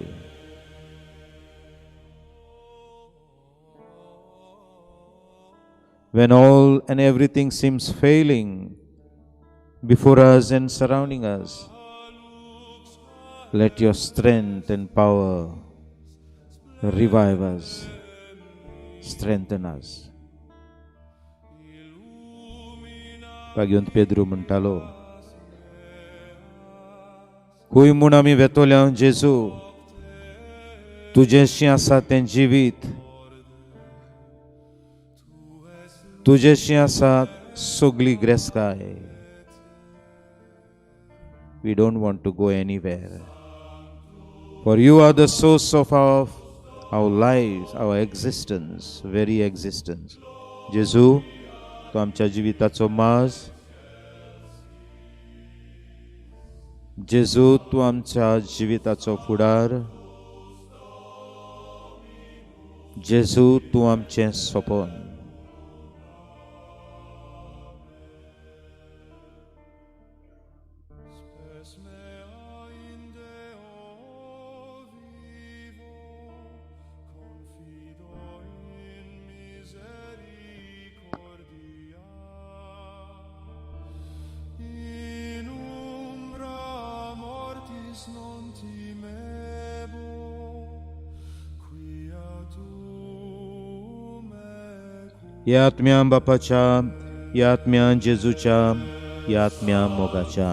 S1: When all and everything seems failing before us and surrounding us, let your strength and power revive us, strengthen us. भाग्यवंत पेद्रू म्हणटालो, खूंय म्हूण आमी वेतोल्या जेजू, तुजेशी आसा तें जिवीत, तुजेशी आसा सगळी ग्रेस्काय. We don't want to go anywhere, for you are the source of our lives, our existence, very existence. जेजू, तूं आमच्या जिविताचो मास. जेजू तूं आमच्या जिविताचो फुडार. जेजू तूं आमचें सपन.
S3: Spes mea in Deo vivo, confido in misericordia. In umbra mortis non timebo, quia tu me
S1: ह्या आत्म्या बापाच्या, ह्या आत्म्या जेजूच्या, ह्या आत्म्या मोगाच्या.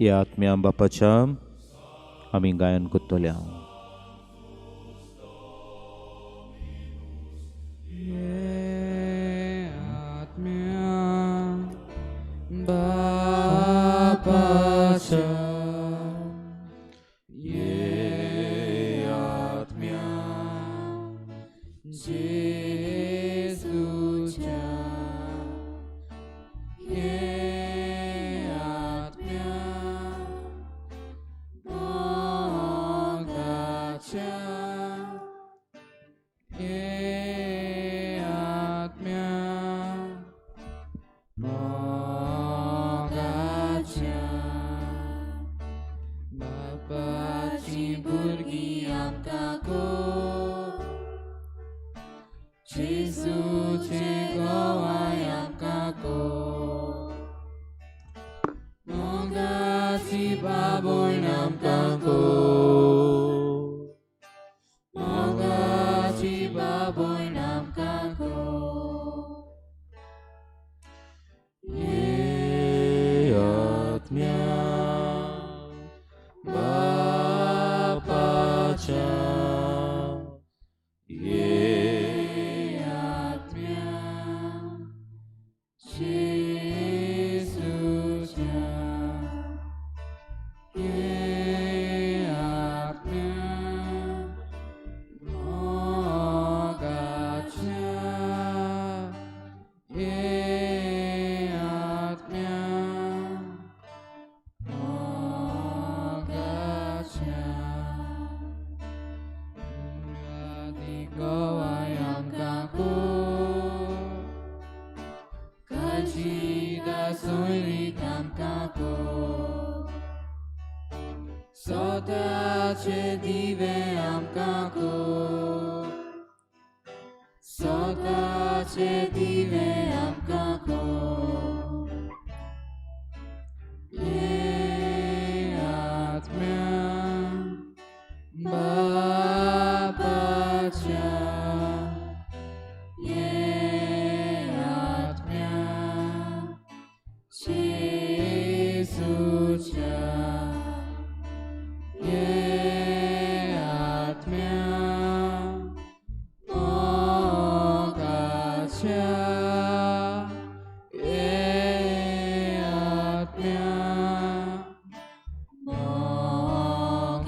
S1: ह्या आत्म्या बापाच्या आमी गायन करतल्या.
S2: ये आत्म्या बापाच्या, ये आत्म्या जेजूच्या, ये आत्म्या मोगाच्या, ये आत्म्या मोगाच्या. बापाची भुरगीं आमकां कर, जेजूचे गोवाय आमकां कर, मोगाची बाबोण आमकां कर, मोगाची बाबोण आमकां कर.
S1: ये आत्म्या बापाच्या, ये
S2: आत्म्या जेजूच्या, ये आत्म्या मोगाच्या, ये आत्म्या मोगाच्या. गोवाय आमकां कर, काळजी सोयरीक आमकां कर, स्वताचे दिवे आमकां कर, स्वताचे दिवे आमकां कर. ये आत्म्या बापाच्या, ये आत्म्या जेजूच्या, ये आत्म्या मोगाच्या, ये आत्म्या मोगाच्या.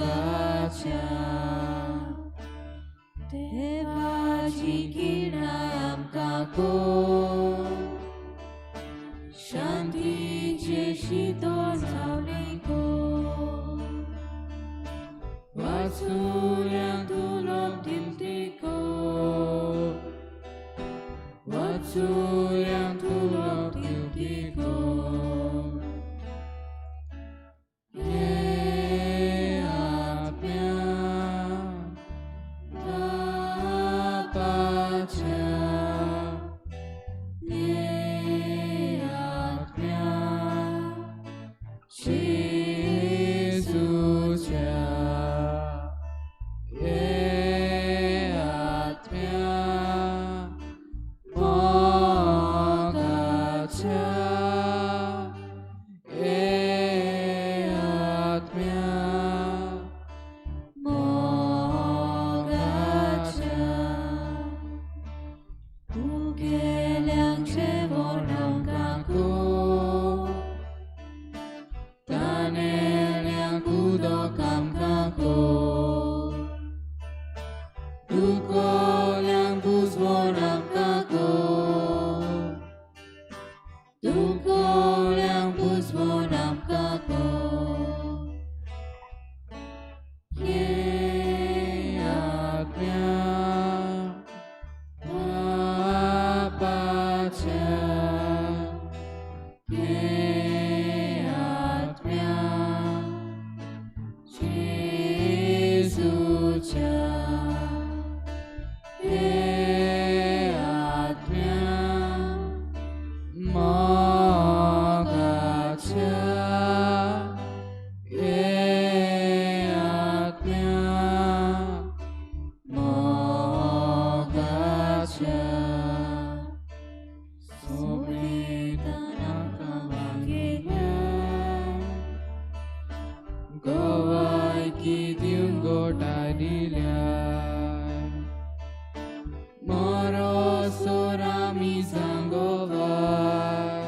S2: देवाची किरणां आमकां कर, शांतीचे शितोळ सावळी कर, वाचुऱ्यांक तुलोप दिवती कर, वाचुऱ्यांक तुलोप दिवती कर. ये आत्म्या बापाच्या, ये आत्म्या जेजूच्या, ये आत्म्या मोगाच्या, Dukolang buzvonam kako, Dukolang buzvonam kako. Ye atmya papacha, Ye atmya Jesucha. Ye atmya mogacha, Ye atmya mogacha. Sobritanakavangela,
S4: गवाय की दिवन गोटाय दिल्या मोरो सोरामी सांगोवाय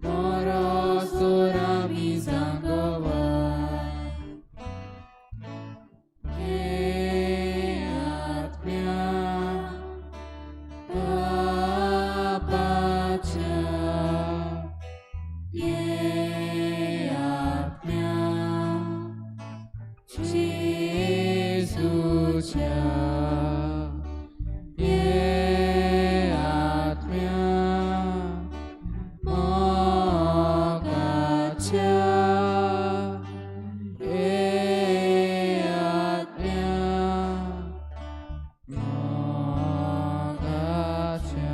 S4: मोरो सोरामी सांगोवाय हे आत्म्या पापाच्या
S2: Ye atmya Jesucha, Ye atmya mogacha, Ye atmya
S4: mogacha.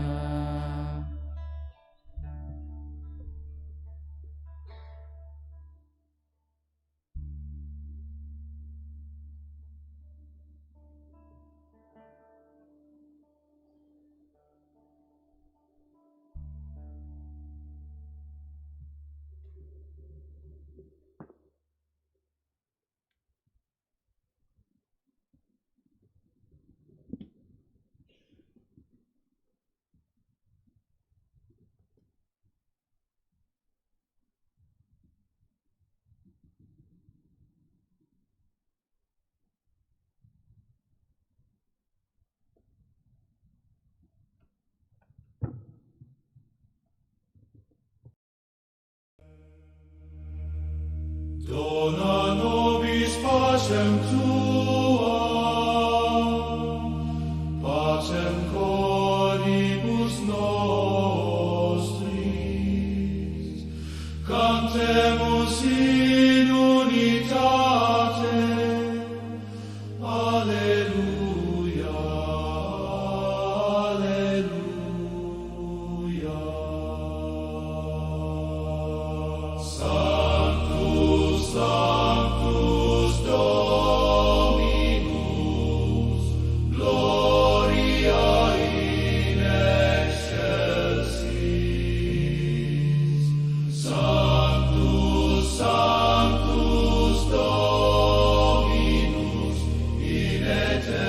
S3: Dona nobis pacem tuam, pacem coribus nostris. Cantemus in unitate, Alleluia, Alleluia. Sanctus, Sanctus Dominus, gloria in excelsis. Sanctus, Sanctus Dominus, in aeternum.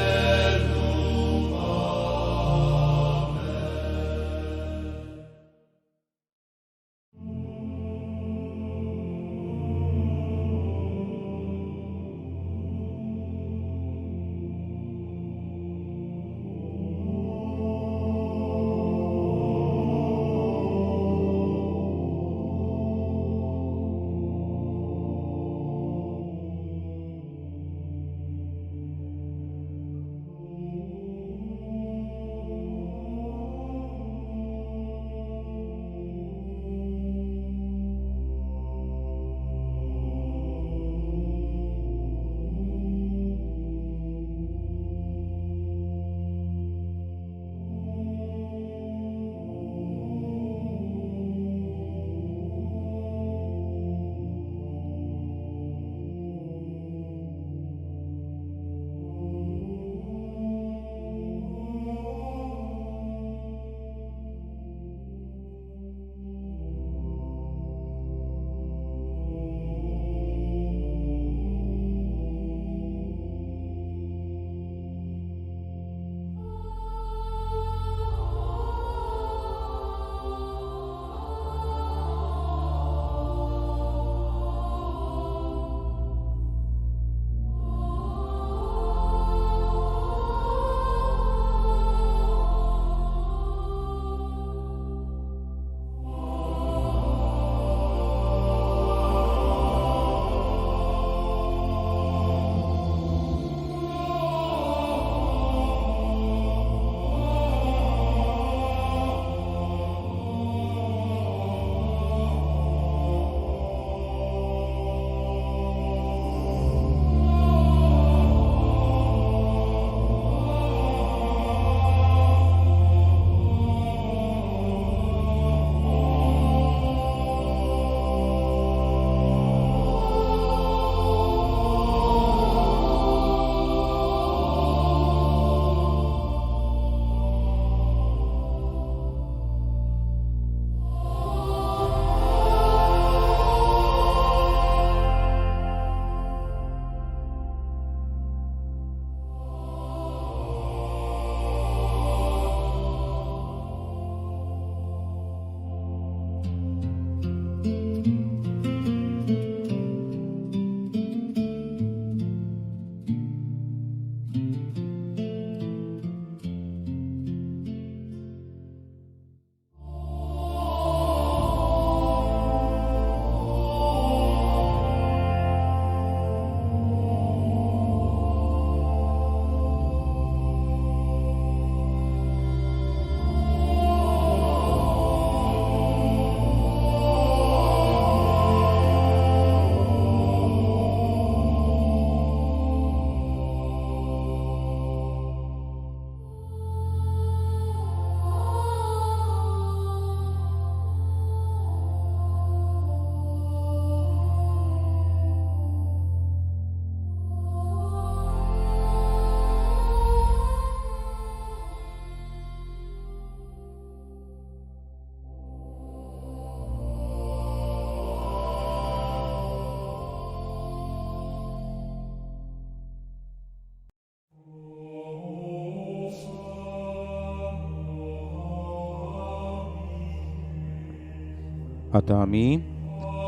S1: आतां आमी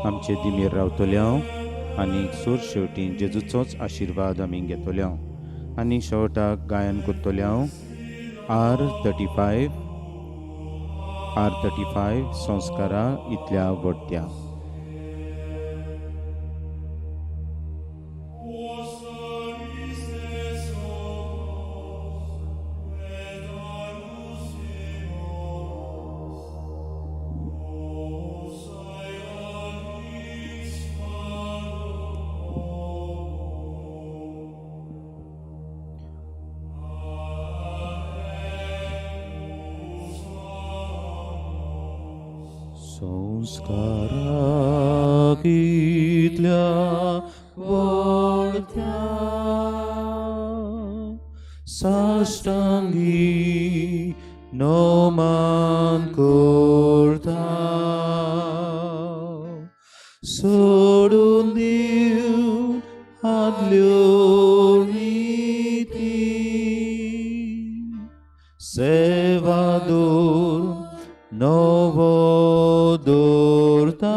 S1: आमचे दिमेर रावतले आनी सूर शेवटी जेजूचोच आशिर्वाद आमी घेतले आनी शेवटाक गायन करतले R35 R35 संस्कारा इतल्या व्हडत्या. संस्कारा कितल्या व्हडत्या साष्टांगी नमन करता सोडून दिवन आदल्यो रीती सेवा दवर नवो दवरता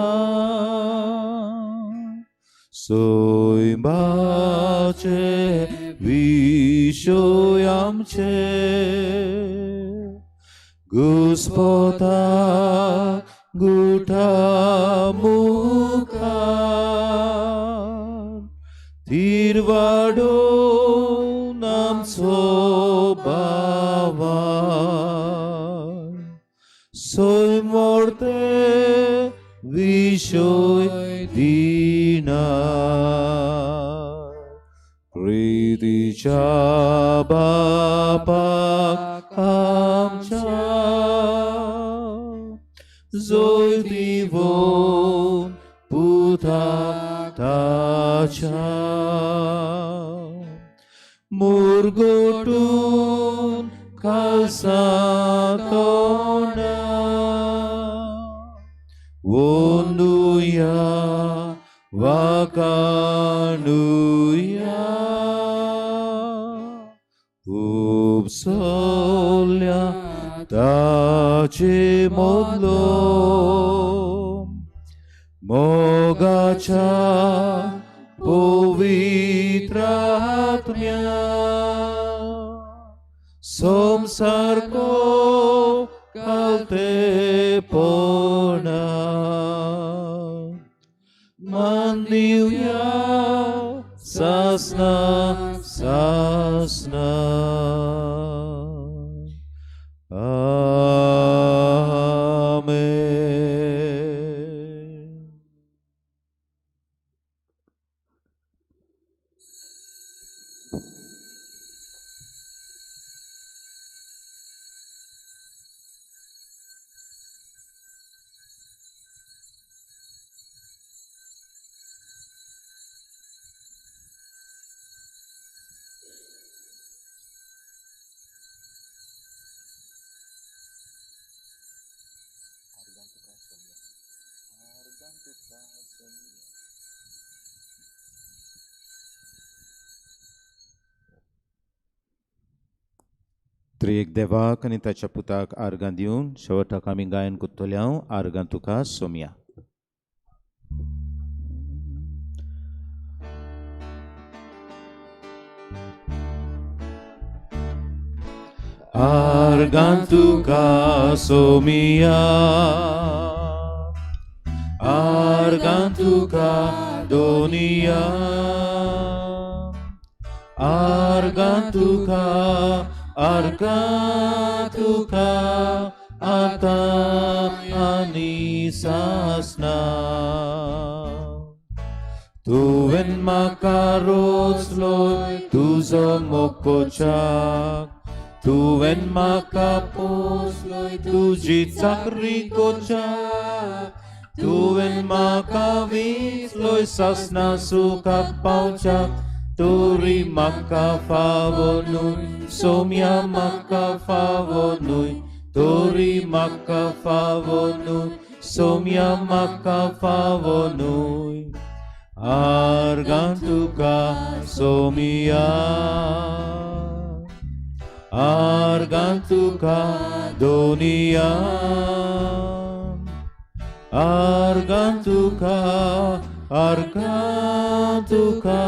S1: सैमाचे विशय आमचे घुस्पता गुठा मुखार थीर वाडोवन आमचो बाबा सैम मोडते विशय दिना प्रीतीच्या बापाक आमच्या जोय दिवन पुताक ताच्या मुरगोटून खालसा तोंडा वंदुया वाकाणुया उपसल्या ताचे मदलो मोगाच्या पवित्र आत्म्या संसारको कालतेपणा मानदिवया सासना सासना. आमेन. त्रिएक देवाक आनी ताच्या पुताक आर्गां दिवन शेवटाक आमी गायन करतले हांव आर्गां तुका सोमया. आर्गां तुका सोमिया, आर्गां तुका दोनिया, आर्गां तुका, आर्गां तुका आतां आनी सासना. तुवें म्हाका रोजलोय तुजो मोकोचाक, तुवें म्हाका पोसलोय तुजी चाकरी कोचाक, तुवें म्हाका विचलोय सासना सुखाक पावच्याक, तोरी म्हाका फावो न्हय सोम्या, म्हाका फावो न्हय, तोरी म्हाका फावो न्हय सोम्या, म्हाका फावो न्हय. आर्गां तुका सोमिया, आर्गां तुका दोनिया, आर्गां तुका, आर्गां तुका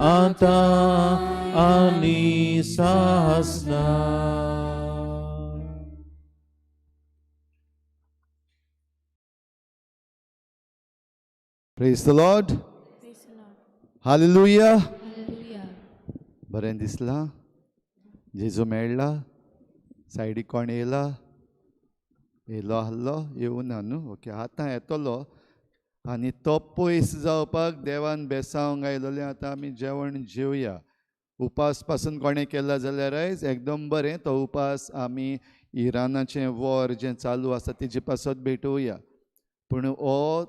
S1: आतां आनी सासना.
S5: Praise the Lord.
S2: Praise the Lord.
S5: Hallelujah.
S2: Hallelujah.
S5: बरें दिसलां, जेजू मेळ्ळा, सायडीक कोण येयला, येयलो आहलो, येवना न्हू, ओके, आतां येतलो आनी तो पयस जावपाक देवान बेसांव गायलोलें. आतां आमी जेवण जेवया. उपास पासून कोणें केला जाल्यार आयज एकदम बरें, तो उपास आमी इराणाचें वॉर जें चालू आसा तेजे पासत भेटोवया. पूण हो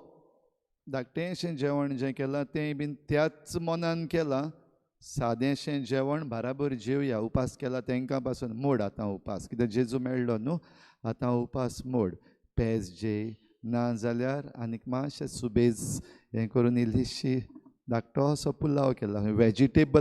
S5: धाकटेंशें जेवण जें केलां तें बीन त्याच मनान केलां. सादेंशें जेवण बाराबर जेवया. उपास केला तांकां पासून मोड आतां उपास, कित्याक जेजू मेळ्ळो न्हू, आतां उपास मोड. पेज जेय, ना जाल्यार आनीक मातशें सुबेज हें करून इल्लीशी धाकटो असो पुलाव केला, वेजिटेबल.